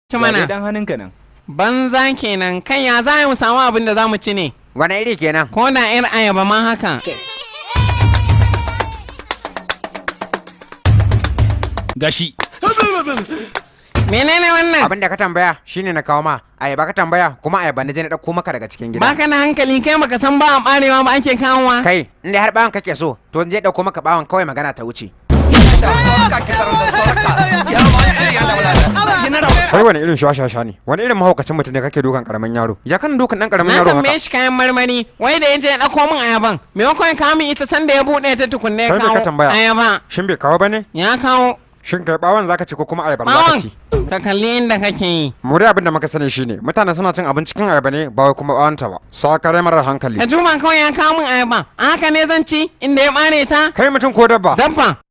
Ci Ga mana. dai dan hannunka nan. Banza kenan, kai ya za mu samu abin da za mu ci ne? Wani iri kenan? Ko da 'yar ayaba ma haka. Gashi. Menene wannan? Abin da ka tambaya shine na kawo ma. Ayaba ka tambaya, kuma ayaba na je na ɗauko maka daga cikin gida. Baka na hankali kai, baka san ba a barewa ba ake kawowa. Kai, in dai har bawon kake so, to in je ɗauko maka bawon, kawai magana ta wuce. Kai wani irin shashasha ne? Wani irin mahaukacin mutum ne kake dukan karamin yaro? Ya kan dukan dan karamin Na yaro tambaye haka? shi kayan marmari, wai da ya je ya ɗauko min ayaban. Maimakon ya kawo min ita sanda ya buɗe ta tukunne ya Kai me ka kawo tambaya? ayaba. Shin bai kawo bane? Ya kawo. Shin kai bawon zaka ci ko kuma ayaban zaka Bawon ci? ka kalli inda kake yi. Mu dai abin da muka sani shine mutane suna cin abinci cikin ayaba ne, ba wai kuma bawonta ba. Sakare marar hankali. Ka juma kawai ya kawo min ayaba. A haka ne zan ci inda ya ɓare ta? Kai mutum ko dabba? Dabba.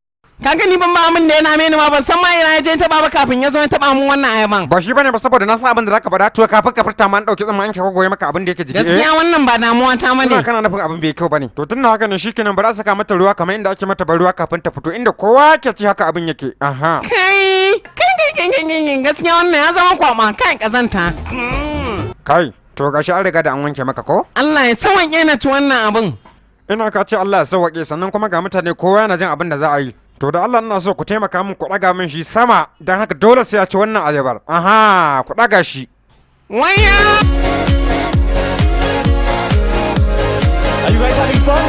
Ka gani, ban ba abin da ya name ni ma, ban san ma ina ya je taɓa ba kafin ya zo ya taɓa min wannan ayaban. Ba shi bane ba, saboda na san abin da zaka faɗa, to kafin ka furta ma an dauki tsamma an ka goye maka abin da yake jiki. Gaskiya wannan ba damuwa ta Ina bane. kana nufin abin bai kyau bane. To tunda haka ne, shikenan, bari a saka mata ruwa kamar inda ake mata ban ruwa kafin ta fito, inda kowa ke ci, haka abin yake. Aha. Kai, kai, kai, kai, kai, kai, gaskiya wannan ya zama kwama kan kazanta. Kai, to gashi an riga da an wanke maka ko? Allah ya sawanke na ci wannan abin. Ina ka ce Allah ya sauwaƙe, sannan kuma ga mutane kowa yana jin abin da za a yi. To da Allah ina so ku taimaka min ku ɗaga min shi sama, don haka dole sai ya ci wannan ayabar. Aha, ku ɗaga shi. Waya! Are you guys having fun?